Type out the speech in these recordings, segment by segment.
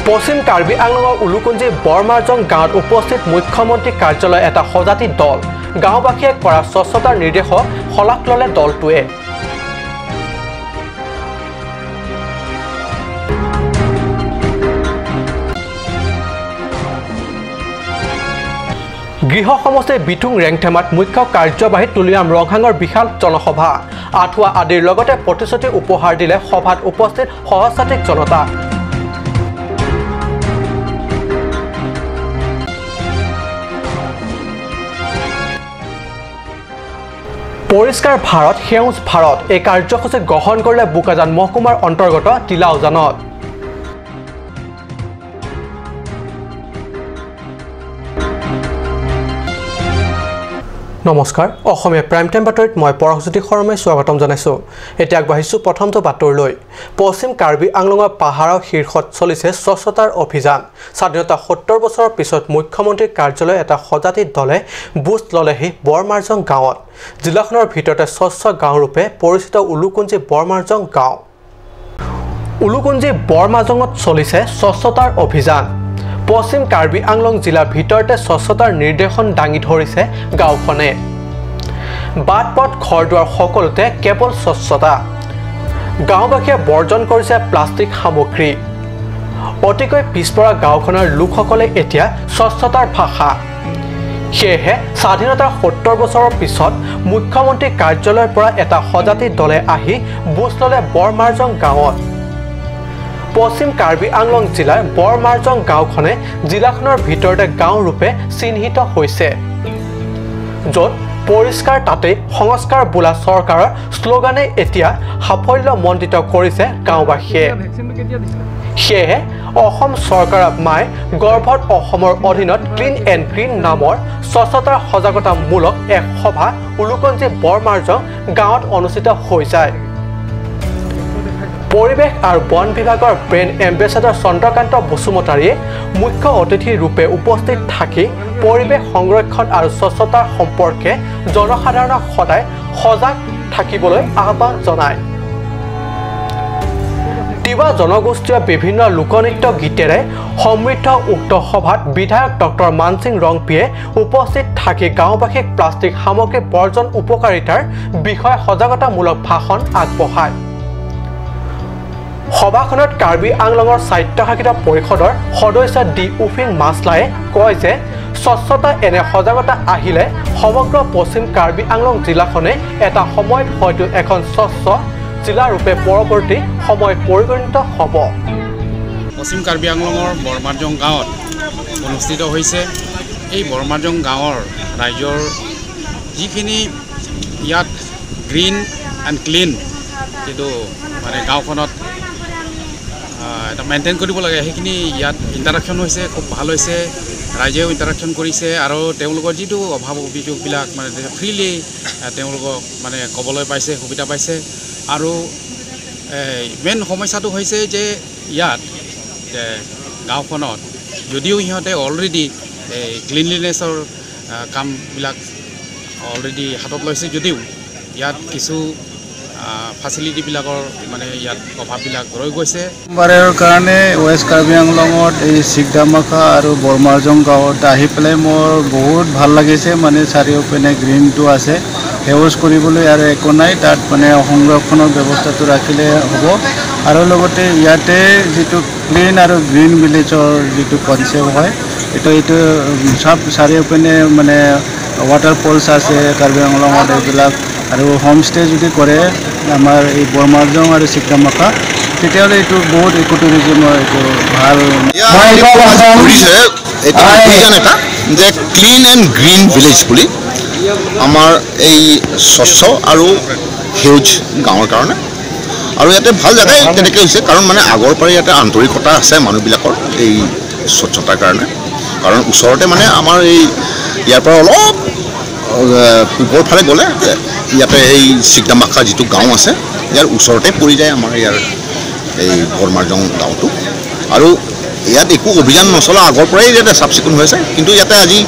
পশ্চিম কাৰ্বি আংলঙৰ উলুকুঞ্জি বৰমাৰজং গাঁৱত উপস্থিত মুখ্যমন্ত্ৰী কাৰ্যালয়ৰ এটা সজাতি দল। গাঁওবাসীয়ে কৰা স্বচ্ছতাৰ নিৰ্দেশক শলাগ ল'লে দলটোৱে। গৃহ সমষ্টিৰ বিথুং ৰেংথেমাত মুখ্য কাৰ্যবাহী তুলিৰাম ৰংহাঙৰ বিশাল জনসভা। আঁঠুৱা আদিৰ লগতে প্ৰতিশ্ৰুতি উপহাৰ দিলে সভাত উপস্থিত সহস্ৰাধিক জনতা। পৰিষ্কাৰ ভাৰত সেউজ ভাৰত এই কাৰ্যসূচী গ্ৰহণ কৰিলে বোকাজান মহকুমাৰ অন্তৰ্গত তিলাওজানত। নমস্কাৰ, অসমীয়া প্ৰাইম টাইম বাতৰিত মই পৰশজ্যোতি শৰ্মাই স্বাগতম জনাইছোঁ। এতিয়া আগবাঢ়িছোঁ প্ৰথমটো বাতৰিলৈ। পশ্চিম কাৰ্বি আংলঙৰ পাহাৰৰ শীৰ্ষত চলিছে স্বচ্ছতাৰ অভিযান। স্বাধীনতা 70 বছৰৰ পিছত মুখ্যমন্ত্ৰীৰ কাৰ্যালয়ৰ এটা সজাতি দলে বুজ ল'লেহি বৰমাৰজং গাঁৱত। জিলাখনৰ ভিতৰতে স্বচ্ছ গাঁওৰূপে পৰিচিত উলুকুঞ্জি বৰমাৰজং গাঁও। উলুকুঞ্জি বৰমাজঙত চলিছে স্বচ্ছতাৰ অভিযান। পশ্চিম কাৰ্বি আংলং জিলাৰ ভিতৰতে স্বচ্ছতাৰ নিৰ্দেশন দাঙি ধৰিছে গাঁওখনে। বাট পথ ঘৰ দুৱাৰ সকলোতে কেৱল স্বচ্ছতা। গাঁওবাসীয়ে বৰ্জন কৰিছে প্লাষ্টিক সামগ্ৰী। অতিকৈ পিছপৰা গাঁওখনৰ লোকসকলে এতিয়া স্বচ্ছতাৰ ভাষা। সেয়েহে স্বাধীনতাৰ 70 বছৰৰ পিছত মুখ্যমন্ত্ৰী কাৰ্যালয়ৰ পৰা এটা সজাতি দলে আহি বুজ ল'লে বৰমাৰজং গাঁৱত। পশ্চিম কাৰ্বি আংলং জিলাৰ বৰমাৰজং গাঁওখনে জিলাখনৰ ভিতৰতে গাঁওৰূপে চিহ্নিত হৈছে, য'ত পৰিষ্কাৰ তাতেই সংস্কাৰ বোলা চৰকাৰৰ শ্লোগানে এতিয়া সাফল্যমণ্ডিত কৰিছে গাঁওবাসীয়ে। সেয়েহে অসম চৰকাৰৰ মাই গৰ্ভত অসমৰ অধীনত ক্লিন এণ্ড গ্ৰীণ নামৰ স্বচ্ছতাৰ সজাগতামূলক এক সভা উলুকঞ্জি বৰমাৰজং গাঁৱত অনুষ্ঠিত হৈ যায়। পৰিৱেশ আৰু বন বিভাগৰ ব্ৰেণ্ড এম্বেচাডৰ চন্দ্ৰকান্ত বসুমতাৰীয়ে মুখ্য অতিথি ৰূপে উপস্থিত থাকি পৰিৱেশ সংৰক্ষণ আৰু স্বচ্ছতাৰ সম্পৰ্কে জনসাধাৰণক সদায় সজাগ থাকিবলৈ আহ্বান জনায়। তিৱা জনগোষ্ঠীয় বিভিন্ন লোকনৃত্য গীতেৰে সমৃদ্ধ উক্ত সভাত বিধায়ক ডক্টৰ মানসিং ৰংপিয়ে উপস্থিত থাকি গাঁওবাসীক প্লাষ্টিক সামগ্ৰী বৰ্জন উপকাৰিতাৰ বিষয়ে সজাগতামূলক ভাষণ আগবঢ়ায়। সভাখনত কাৰ্বি আংলঙৰ স্বায়ত্তশাসিত পৰিষদৰ সদস্য ডি উফিং মাছলায়ে কয় যে স্বচ্ছতা এনে সজাগতা আহিলে সমগ্ৰ পশ্চিম কাৰ্বি আংলং জিলাখনে এটা সময়ত হয়তো এখন স্বচ্ছ জিলাৰূপে পৰৱৰ্তী সময়ত পৰিগণিত হ'ব। পশ্চিম কাৰ্বি আংলঙৰ বৰমাৰজং গাঁৱত অনুষ্ঠিত হৈছে। এই বৰমাৰজং গাঁৱৰ ৰাইজৰ যিখিনি ইয়াত গ্ৰীণ এণ্ড ক্লিন যিটো মানে গাঁওখনত এটা মেইনটেইন কৰিব লাগে, সেইখিনি ইয়াত ইণ্টাৰেকশ্যন হৈছে, খুব ভাল হৈছে। ৰাইজেও ইণ্টাৰেকশ্যন কৰিছে আৰু তেওঁলোকৰ যিটো অভাৱ অভিযোগবিলাক মানে ফ্ৰীলি তেওঁলোকক মানে ক'বলৈ পাইছে, সুবিধা পাইছে। আৰু মেইন সমস্যাটো হৈছে যে ইয়াত গাঁওখনত যদিও সিহঁতে অলৰেডি এই ক্লিনলিনেছৰ কামবিলাক অলৰেডি হাতত লৈছে যদিও ইয়াত কিছু ফেচিলিটিবিলাকৰ মানে ইয়াত অভাৱবিলাক ৰৈ গৈছে। সোমবাৰৰ কাৰণে ৱেষ্ট কাৰ্বি আংলঙত এই চিকদামাখা আৰু বৰমাৰজং গাঁৱত আহি পেলাই মোৰ বহুত ভাল লাগিছে। মানে চাৰিওপিনে গ্ৰীণটো আছে, সেউজ কৰিবলৈ আৰু একো নাই, তাত মানে সংৰক্ষণৰ ব্যৱস্থাটো ৰাখিলে হ'ব। আৰু লগতে ইয়াতে যিটো ক্লিন আৰু গ্ৰীণ ভিলেজৰ যিটো কনচেপ্ট হয়, এইটো চব চাৰিওপিনে মানে ৱাটাৰফলছ আছে কাৰ্বি আংলঙত এইবিলাক। আৰু হোমষ্টে যদি কৰে আমাৰ এই বৰমাৰজং আৰু চিকদামাখা, তেতিয়াহ'লে এইটো বহুত ইক' টুৰিজিমৰ এইটো ভাল অভিযান এটা যে ক্লিন এণ্ড গ্ৰীণ ভিলেজ বুলি আমাৰ এই স্বচ্ছ আৰু সেউজ গাঁৱৰ কাৰণে। আৰু ইয়াতে ভাল জেগাই তেনেকৈ হৈছে, কাৰণ মানে আগৰ পৰাই ইয়াতে আন্তৰিকতা আছে মানুহবিলাকৰ এই স্বচ্ছতাৰ কাৰণে। কাৰণ ওচৰতে মানে আমাৰ এই ইয়াৰ পৰা অলপ পূবৰ ফালে গ'লে ইয়াতে এই চিকদামাখা যিটো গাঁও আছে, ইয়াৰ ওচৰতে পৰি যায় আমাৰ ইয়াৰ এই বৰমাৰজং গাঁৱটো। আৰু ইয়াত একো অভিযান নচলা আগৰ পৰাই ইয়াতে চাফ চিকুণ হৈ আছে, কিন্তু ইয়াতে আজি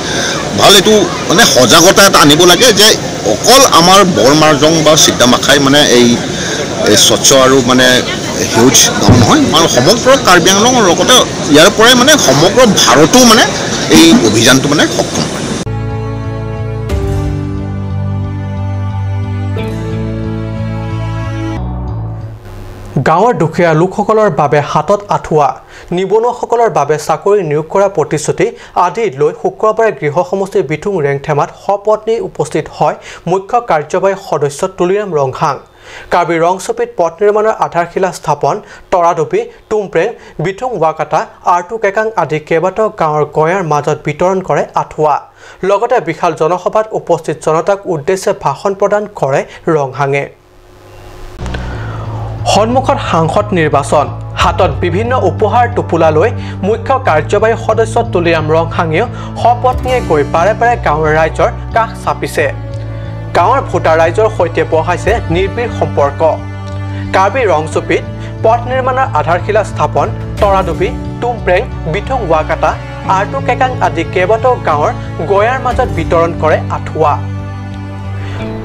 ভাল এইটো মানে সজাগতা এটা আনিব লাগে যে অকল আমাৰ বৰমাৰজং বা চিকদামাখাই মানে এই স্বচ্ছ আৰু মানে সেউজ গাঁও নহয়, আৰু সমগ্ৰ কাৰ্বি আংলঙৰ লগতে ইয়াৰ পৰাই মানে সমগ্ৰ ভাৰতো মানে এই অভিযানটো মানে সক্ষম হয়। গাঁৱৰ দুখীয়া লোকসকলৰ বাবে হাতত আঁঠুৱা, নিবনুৱাসকলৰ বাবে চাকৰি নিয়োগ কৰা প্ৰতিশ্ৰুতি আদি লৈ শুক্ৰবাৰে গৃহ সমষ্টিৰ বিথুং ৰেংথেমাত সপত্নী উপস্থিত হয় মুখ্য কাৰ্যবাহী সদস্য তুলিৰাম ৰংহাং। কাৰ্বি ৰংচপিত পথ নিৰ্মাণৰ আধাৰশিলা স্থাপন, তৰাডুবি, টুমপ্ৰেং, বিথুং ৱাকাটা, আৰ্টু কেকাং আদি কেইবাটাও গাঁৱৰ গঞাৰ মাজত বিতৰণ কৰে আঁঠুৱা। লগতে বিশাল জনসভাত উপস্থিত জনতাক উদ্দেশ্যে ভাষণ প্ৰদান কৰে ৰংহাঙে। সন্মুখত সাংসদ নিৰ্বাচন, হাতত বিভিন্ন উপহাৰ টোপোলা লৈ মুখ্য কাৰ্যবাহী সদস্য তুলিৰাম ৰংহাঙেও সপত্নীয়ে গৈ বাৰে বাৰে গাঁৱৰ ৰাইজৰ কাষ চাপিছে। গাঁৱৰ ভোটাৰ ৰাইজৰ সৈতে বঢ়াইছে নিৰ্বিৰ সম্পৰ্ক। কাৰ্বি ৰংচুপিত পথ নিৰ্মাণৰ আধাৰশিলা স্থাপন, তৰাডুবি, টুমপ্ৰেং, বিথুং ৱাকাটা, আৰ্টু কেকাং আদি কেইবাটাও গাঁৱৰ গঞাৰ মাজত বিতৰণ কৰে আঁঠুৱা।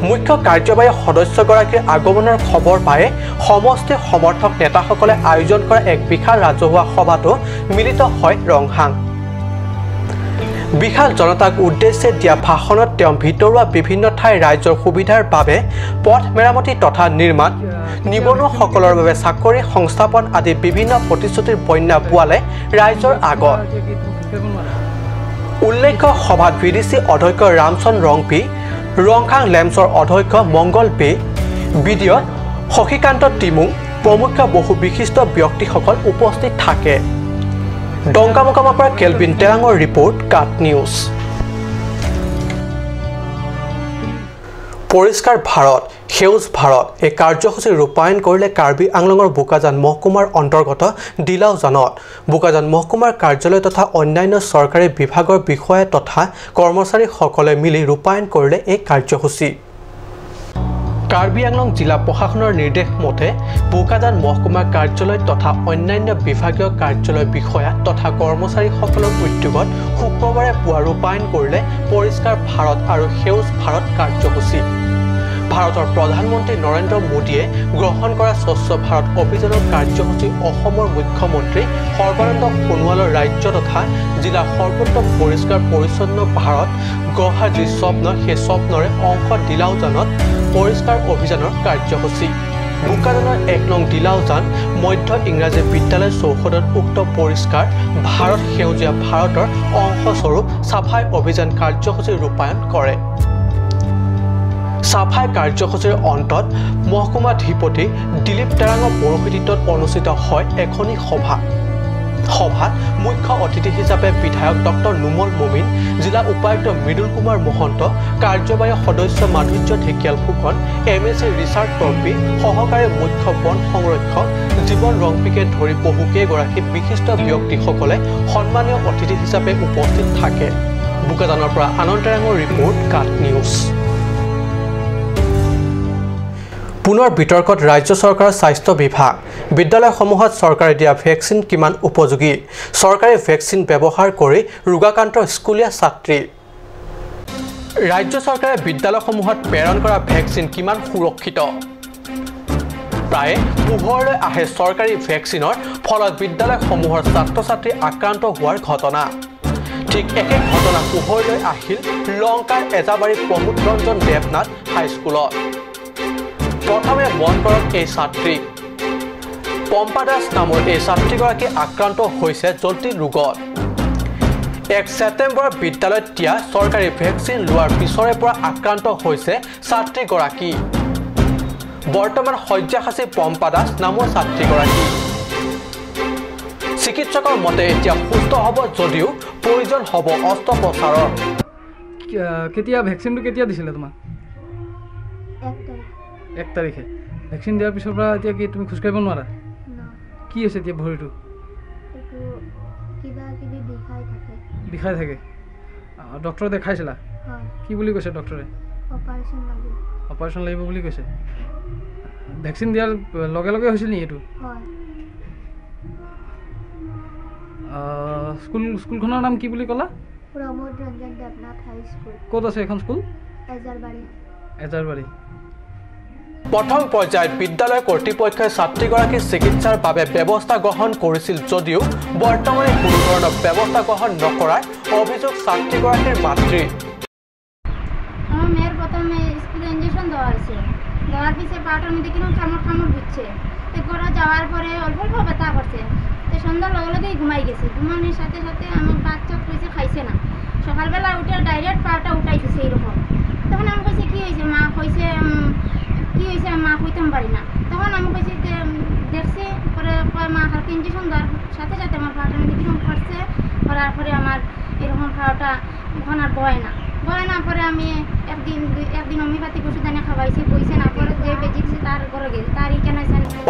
মুখ্য কাৰ্যবাহী সদস্যগৰাকীৰ আগমনৰ খবৰ পায়ে সমষ্টিৰ সমৰ্থক নেতাসকলে আয়োজন কৰা এক বিশাল ৰাজহুৱা সভাতো মিলিত হয় ৰংহাং। বিশাল জনতাক উদ্দেশ্যে দিয়া ভাষণত তেওঁ ভিতৰুৱা বিভিন্ন ঠাইৰ ৰাইজৰ সুবিধাৰ বাবে পথ মেৰামতি তথা নিৰ্মাণ, নিবনুৱাসকলৰ বাবে চাকৰি সংস্থাপন আদি বিভিন্ন প্ৰতিশ্ৰুতিৰ বন্যা বোৱালে ৰাইজৰ আগত। উল্লেখ্য, সভাত ভিডিচি অধ্যক্ষ ৰামচন্দ্ৰ ৰংপি, ৰংখাং লেমছৰ অধ্যক্ষ মংগল বে, বিডিঅ শশীকান্ত টিমুং প্ৰমুখ্য বহু বিশিষ্ট ব্যক্তিসকল উপস্থিত থাকে। ডংকামুকামৰ পৰা কেলভিন টেৰাঙৰ ৰিপৰ্ট, কাট নিউজ। পৰিষ্কাৰ ভাৰত সেউজ ভাৰত এই কাৰ্যসূচী ৰূপায়ণ কৰিলে কাৰ্বি আংলঙৰ বোকাজান মহকুমাৰ অন্তৰ্গত দিলাওজানত। বোকাজান মহকুমাৰ কাৰ্যালয় তথা অন্যান্য চৰকাৰী বিভাগৰ বিষয়া তথা কৰ্মচাৰীসকলে মিলি ৰূপায়ণ কৰিলে এই কাৰ্যসূচী। কাৰ্বি আংলং জিলা প্ৰশাসনৰ নিৰ্দেশ মতে বোকাজান মহকুমা কাৰ্যালয় তথা অন্যান্য বিভাগীয় কাৰ্যালয় বিষয়া তথা কৰ্মচাৰীসকলৰ উদ্যোগত শুক্ৰবাৰে পুৱা ৰূপায়ণ কৰিলে পৰিষ্কাৰ ভাৰত আৰু সেউজ ভাৰত কাৰ্যসূচী। ভাৰতৰ প্ৰধানমন্ত্ৰী নৰেন্দ্ৰ মোদীয়ে গ্ৰহণ কৰা স্বচ্ছ ভাৰত অভিযানৰ কাৰ্যসূচী অসমৰ মুখ্যমন্ত্ৰী সৰ্বানন্দ সোণোৱালৰ ৰাজ্য তথা জিলা সৰ্বত্ৰ পৰিষ্কাৰ পৰিচ্ছন্ন ভাৰত গঢ়াৰ যি স্বপ্ন, সেই স্বপ্নৰে অংশ দিলাওজানত পৰিষ্কাৰ অভিযানৰ কাৰ্যসূচী। বোকাজানৰ ১ নং দিলাওজান মধ্য ইংৰাজী বিদ্যালয় চৌহদত উক্ত পৰিষ্কাৰ ভাৰত সেউজীয়া ভাৰতৰ অংশস্বৰূপ চাফাই অভিযান কাৰ্যসূচী ৰূপায়ণ কৰে। চাফাই কাৰ্যসূচীৰ অন্তত মহকুমাধিপতি দিলীপ টেৰাঙৰ পৌৰোহিত্যত অনুষ্ঠিত হয় এখনি সভা। সভাত মুখ্য অতিথি হিচাপে বিধায়ক ডক্টৰ নোমল মমিন, জিলা উপায়ুক্ত মৃদুল কুমাৰ মহন্ত, কাৰ্যবাহী সদস্য মাধুৰ্য Dhekial Phukan, MAC Richard Toppi, সহকাৰী মুখ্য বন সংৰক্ষক জীৱন ৰংপিকে ধৰি বহুকেইগৰাকী বিশিষ্ট ব্যক্তিসকলে সন্মানীয় অতিথি হিচাপে উপস্থিত থাকে। বোকাজানৰ পৰা আনন্দ টেৰাঙৰ ৰিপৰ্ট, কাট নিউজ। পুনৰ বিতৰ্কত ৰাজ্য চৰকাৰৰ স্বাস্থ্য বিভাগ। বিদ্যালয়সমূহত চৰকাৰে দিয়া ভেকচিন কিমান উপযোগী? চৰকাৰী ভেকচিন ব্যৱহাৰ কৰি ৰোগাক্ৰান্ত স্কুলীয়া ছাত্ৰী। ৰাজ্য চৰকাৰে বিদ্যালয়সমূহত প্ৰেৰণ কৰা ভেকচিন কিমান সুৰক্ষিত? প্ৰায়ে পোহৰলৈ আহে চৰকাৰী ভেকচিনৰ ফলত বিদ্যালয়সমূহৰ ছাত্ৰ ছাত্ৰী আক্ৰান্ত হোৱাৰ ঘটনা। ঠিক একে ঘটনা পোহৰলৈ আহিল লংকাৰ এজাবাৰী প্ৰমোদ ৰঞ্জন দেৱনাথ হাইস্কুলত। প্ৰথমে মন কৰক এই ছাত্ৰীক। পম্পা দাস নামৰ এই ছাত্ৰীগৰাকী আক্ৰান্ত হৈছে জটিল ৰোগত। ১ ছেপ্টেম্বৰত বিদ্যালয়ত দিয়া চৰকাৰী ভেকচিন লোৱাৰ পিছৰে পৰা আক্ৰান্ত হৈছে ছাত্ৰীগৰাকী। বৰ্তমান শয্যাসাচী পম্পা দাস নামৰ ছাত্ৰীগৰাকী। চিকিৎসকৰ মতে এতিয়া সুস্থ হ'ব যদিও প্ৰয়োজন হ'ব অস্ত্ৰোপচাৰৰ। কেতিয়া ভেকচিনটো কেতিয়া দিছিলে তোমাক? ১ তাৰিখে। ভেকচিন দিয়াৰ পিছৰ পৰা এতিয়া কি তুমি খোজকাঢ়িব নোৱাৰা? কি হৈছে এতিয়া ভৰিটো? বিষাই থাকে। ডক্টৰ দেখাইছিলা? কি বুলি কৈছে ডক্টৰে? অপাৰেশ্যন লাগিব বুলি কৈছে। ভেকচিন দিয়াৰ লগে লগে হৈছিল নেকি এইটো? স্কুলখনৰ নাম কি বুলি ক'লা? প্ৰমোদ ৰঞ্জন দেৱনাথ হাইস্কুল। ক'ত আছে এখন স্কুল? এজাৰবাৰী। এজাৰবাৰী। প্ৰথম পৰ্যায়ত বিদ্যালয় কৰ্তৃপক্ষই ছাত্ৰীগৰাকীৰ চিকিৎসাৰ বাবে ব্যৱস্থা গ্ৰহণ কৰিছিল যদিও বৰ্তমানে কোনো ধৰণৰ ব্যৱস্থা গ্ৰহণ নকৰাৰ অভিযোগ ছাত্ৰীগৰাকীৰ মাতৃ। আমার মেয়ের প্রথমে স্কুলে ইঞ্জেকশন দেওয়া হয়েছে, দেওয়ার পিছে পাটার মধ্যে কিরকম কামড় কামড় দিচ্ছে। তো ঘরে যাওয়ার পরে অল্প অল্প ব্যথা করছে, তো সন্ধ্যার লগে লগেই ঘুমাই গেছে। ঘুমানোর সাথে সাথে আমার বাচ্চা কইছে খাইছে না, সকালবেলা উঠে ডাইরেক্ট পাটা উঠাইছে এইরকম। তখন আমি কইছি কী হয়েছে মা, কইছে কী হয়েছে মা কইতাম পারি না। তখন আমি কইছি দেখছি, পরে কয় মা কালকে ইঞ্জেকশন দেওয়ার সাথে সাথে আমার পাটার মধ্যে কীরকম করছে, করার পরে আমার এরকম খাওয়াটা এখন আর বয় না বয় না। পরে আমি একদিন হোমিওপ্যাথিক ওষুধ এনে খাওয়াইছি, বইছে না। পরে যে বেজি দিছে তার ঘরে গেছে, তার এখানে।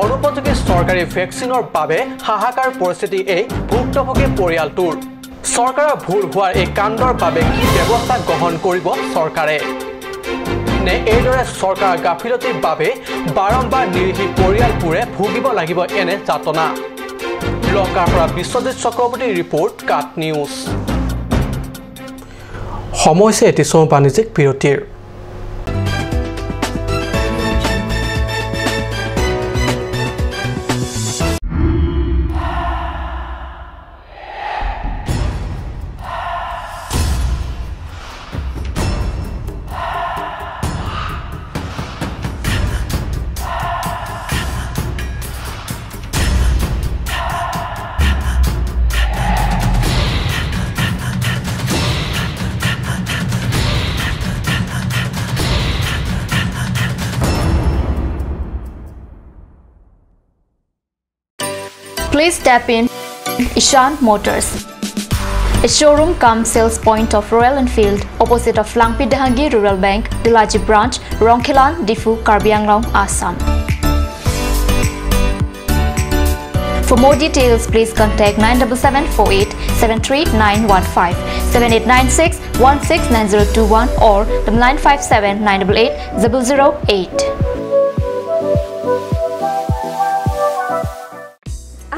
অনুপযোগী চৰকাৰী ভেকচিনৰ বাবে হাহাকাৰ পৰিস্থিতি এই ভুক্তভোগী পৰিয়ালটোৰ। চৰকাৰৰ ভুল হোৱাৰ এই কাণ্ডৰ বাবে কি ব্যৱস্থা গ্ৰহণ কৰিব চৰকাৰে? নে এইদৰে চৰকাৰৰ গাফিলতিৰ বাবে বাৰম্বাৰ নিৰীহ পৰিয়ালবোৰে ভুগিব লাগিব এনে যাতনা? লংকাৰ পৰা বিশ্বজিৎ চক্ৰৱৰ্তীৰ ৰিপৰ্ট, কাট নিউজ। সময় হৈছে এটি চমু বাণিজ্যিক বিৰতিৰ। Please tap in Ishan Motors, a showroom cum sales point of Royal Enfield, opposite of Langpi Dahangi Rural Bank, Dilaji Branch, Rongkhilan, Difu, Karbi Anglong, Assam. For more details, please contact 97748 73915, 7896 169021 or 957 988 008.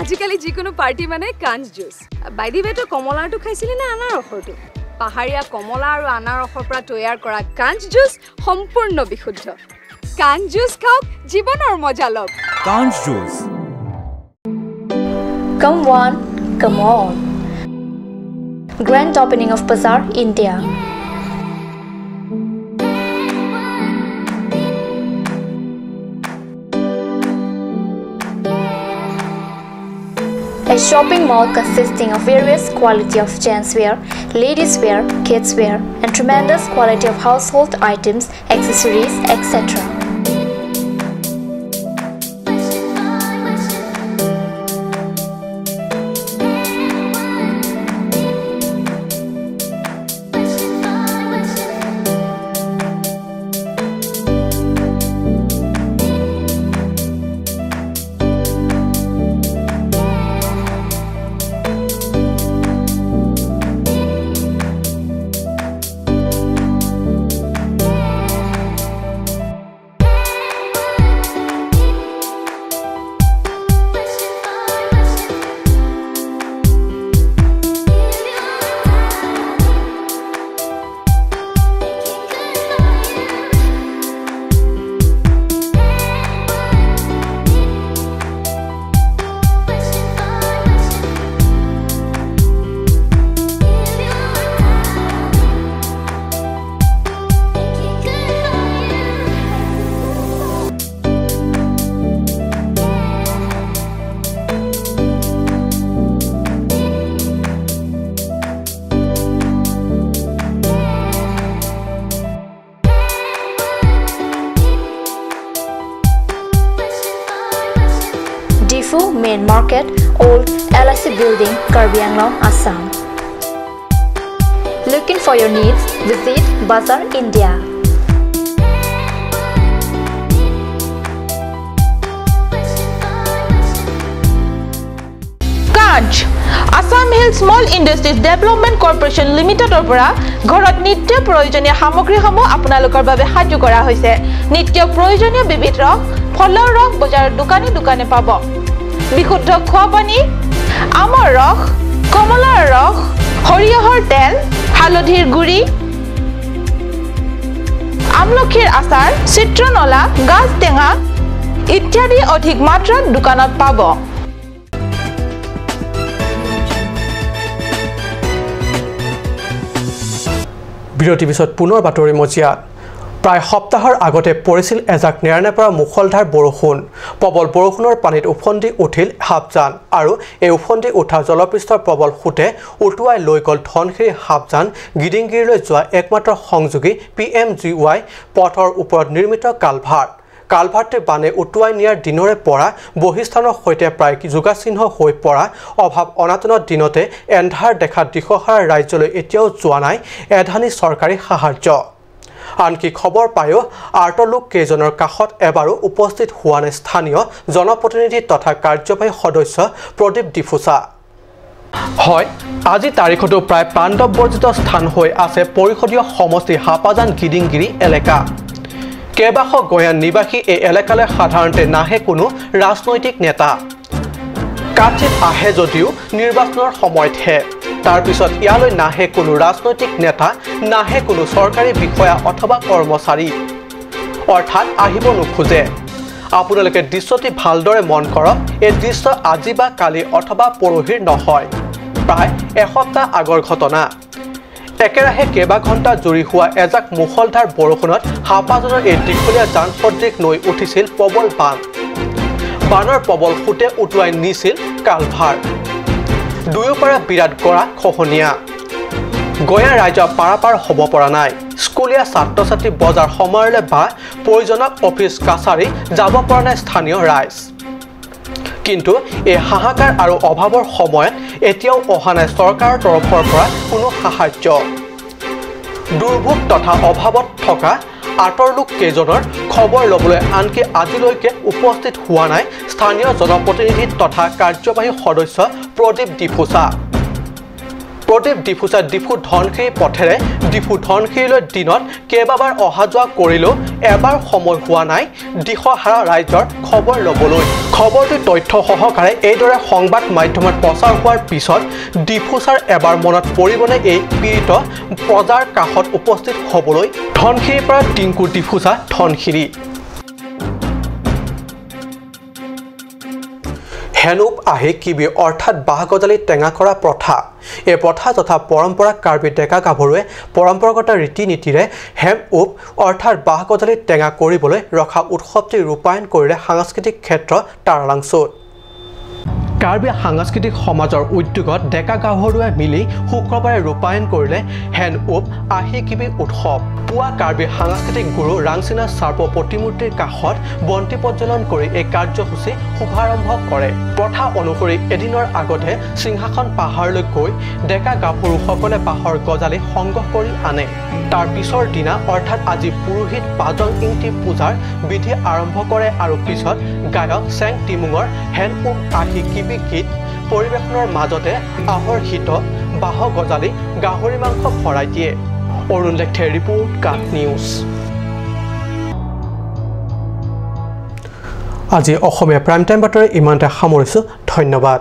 আজিকালি যিকোনো party মানে কাঞ্চ juice. By the ৱে, তই কমলাৰটো খাইছিলি নে আনাৰসৰটো? পাহাৰীয়া কমলা আৰু আনাৰসৰ পৰা তৈয়াৰ কৰা কাঞ্চ জুচ সম্পূৰ্ণ বিশুদ্ধ। কাঞ্চ জুচ খাওক, জীৱনৰ মজা লওক। কাঞ্চ juice. Come one, come all. Grand opening of Bazaar India. A shopping mall consisting of various quality of gents wear, ladies wear, kids wear, and tremendous quality of household items, accessories, etc. Main Market, Old LIC Building, Karbi Anglong, Assam. Looking for your needs? Visit Bazaar India. Kanch Assam Hill Small Industries Development Corporation লিমিটেডৰ পৰা ঘৰত নিত্য প্ৰয়োজনীয় সামগ্ৰীসমূহ আপোনালোকৰ বাবে সাজু কৰা হৈছে। নিত্য প্ৰয়োজনীয় বিবিধ ৰস, ফলৰ ৰস বজাৰৰ দোকানে দোকানে পাব। বিশুদ্ধ খোৱা পানী, আমৰ ৰস, কমলাৰ ৰস, সৰিয়হৰ তেল, হালধিৰ গুড়ি আমলখিৰ আচাৰ, চিত্ৰনলা, গাজ টেঙা ইত্যাদি অধিক মাত্ৰাত দোকানত পাব। বিৰতিৰ পিছত পুনৰ বাতৰি মজিয়াত। প্ৰায় সপ্তাহৰ আগতে পৰিছিল এজাক নেৰানেপেৰা মুষলধাৰ বৰষুণ। প্ৰবল বৰষুণৰ পানীত উফন্দি উঠিল হাপজান আৰু এই উফন্দি উঠা জলপৃষ্ঠৰ প্ৰবল সোঁতে উটুৱাই লৈ গ'ল ধনশিৰি হাপজান গিডিংগিৰিলৈ যোৱা একমাত্ৰ সংযোগী PMGY পথৰ ওপৰত নিৰ্মিত কালভাৰ্ট। কালভাৰ্টটি বানে উটুৱাই নিয়াৰ দিনৰে পৰা বহিস্থানৰ সৈতে প্ৰায় যোগাচিহ্ন হৈ পৰা অভাৱ অনাটনৰ দিনতে এন্ধাৰ দেখা দিশহাৰা ৰাজ্যলৈ এতিয়াও যোৱা নাই এধানি চৰকাৰী সাহায্য। আনকি খবৰ পায়ো আৰ্তলোক কেইজনৰ কাষত এবাৰো উপস্থিত হোৱা নাই স্থানীয় জনপ্ৰতিনিধি তথা কাৰ্যবাহী সদস্য প্ৰদীপ ডিফুচা। হয়, আজি তাৰিখতো প্ৰায় পাণ্ডৱবৰ্জিত স্থান হৈ আছে পৰিষদীয় সমষ্টি হাপাজান গিডিংগিৰি এলেকা। কেইবাশ গঞা নিবাসী এই এলেকালৈ সাধাৰণতে নাহে কোনো ৰাজনৈতিক নেতা, কাচিত আহে যদিও নিৰ্বাচনৰ সময়তহে। তাৰপিছত ইয়ালৈ নাহে কোনো ৰাজনৈতিক নেতা, নাহে কোনো চৰকাৰী বিষয়া অথবা কৰ্মচাৰী, অৰ্থাৎ আহিব নোখোজে। আপোনালোকে দৃশ্যটি ভালদৰে মন কৰক, এই দৃশ্য আজি বা কালি অথবা পৰহিৰ নহয়, প্ৰায় এসপ্তাহ আগৰ ঘটনা। একেৰাহে কেইবা ঘণ্টা জুৰি হোৱা এজাক মুষলধাৰ বৰষুণত হাপাজানৰ এই দীঘলীয়া জান সদৃশ নৈ উঠিছিল প্ৰবল বান। বানৰ প্ৰবল সোঁতে উটুৱাই নিছিল কালভাৰ। দুয়োপাৰে বিৰাট গৰা খহনীয়া। গঞা ৰাইজৰ পাৰাপাৰ হ'ব পৰা নাই। স্কুলীয়া ছাত্ৰ ছাত্ৰী বজাৰ সময়লৈ বা প্ৰয়োজনক অফিচ কাছাৰী যাব পৰা নাই স্থানীয় ৰাইজ। কিন্তু এই হাহাকাৰ আৰু অভাৱৰ সময়ত এতিয়াও অহা নাই চৰকাৰৰ তৰফৰ পৰা কোনো সাহায্য। দুৰ্ভোগ তথা অভাৱত থকা আঁতৰ লোক কেইজনৰ খবৰ ল'বলৈ আনকি আজিলৈকে উপস্থিত হোৱা নাই স্থানীয় জনপ্ৰতিনিধি তথা কাৰ্যবাহী সদস্য প্ৰদীপ ডিফুচা। প্ৰদীপ ডিফুচা ডিফু ধনশিৰি পথেৰে ডিফু ধনশিৰিলৈ দিনত কেইবাবাৰ অহা যোৱা কৰিলেও এবাৰ সময় হোৱা নাই দিশহাৰা ৰাইজৰ খবৰ ল'বলৈ। খবৰটো তথ্য সহকাৰে এইদৰে সংবাদ মাধ্যমত প্ৰচাৰ হোৱাৰ পিছত ডিফুচাৰ এবাৰ মনত পৰিবনে এই পীড়িত প্ৰজাৰ কাষত উপস্থিত হ'বলৈ? ধনশিৰিৰ পৰা টিংকু ডিফুচা, ধনশিৰি। হেনুপ আহি কিবি অৰ্থাৎ বাঁহ গজালি টেঙা কৰা প্ৰথা। এই প্ৰথা তথা পৰম্পৰা কাৰ্বি ডেকা গাভৰুৱে পৰম্পৰাগত ৰীতি নীতিৰে হেম উপ অৰ্থাৎ বাঁহ গজালি টেঙা কৰিবলৈ ৰখা উৎসৱটি ৰূপায়ণ কৰিলে সাংস্কৃতিক ক্ষেত্ৰ তাৰালাংচুত। কাৰ্বি সাংস্কৃতিক সমাজৰ উদ্যোগত ডেকা গাভৰুৱে মিলি শুক্ৰবাৰে ৰূপায়ণ কৰিলে হেন উপ আহি কিবি উৎসৱ। পুৱা কাৰ্বি সাংস্কৃতিক গুৰু ৰাংচিনা চাৰ্প প্ৰতিমূৰ্তিৰ কাষত বন্তি প্ৰজ্বলন কৰি এই কাৰ্যসূচী শুভাৰম্ভ কৰে। প্ৰথা অনুসৰি এদিনৰ আগতে সিংহাসন পাহাৰলৈ গৈ ডেকা গাভৰুসকলে বাঁহৰ গজালি সংগ্ৰহ কৰি আনে। তাৰ পিছৰ দিনা অৰ্থাৎ আজি পুৰোহিত বাজং ইংতি পূজাৰ বিধি আৰম্ভ কৰে আৰু পিছত গায়ক চেং টিমুঙৰ হেন উপ আহি কিবি গীত পৰিৱেশনৰ মাজতে আহৰ্ষিত বাঁহ গজালি গাহৰি মাংস ভৰাই দিয়ে। অৰুণ লেখে ৰিপৰ্ট, কাট নিউজ। আজি অসমীয়া প্ৰাইম টাইম বাতৰি ইমানতে সামৰিছোঁ। ধন্যবাদ।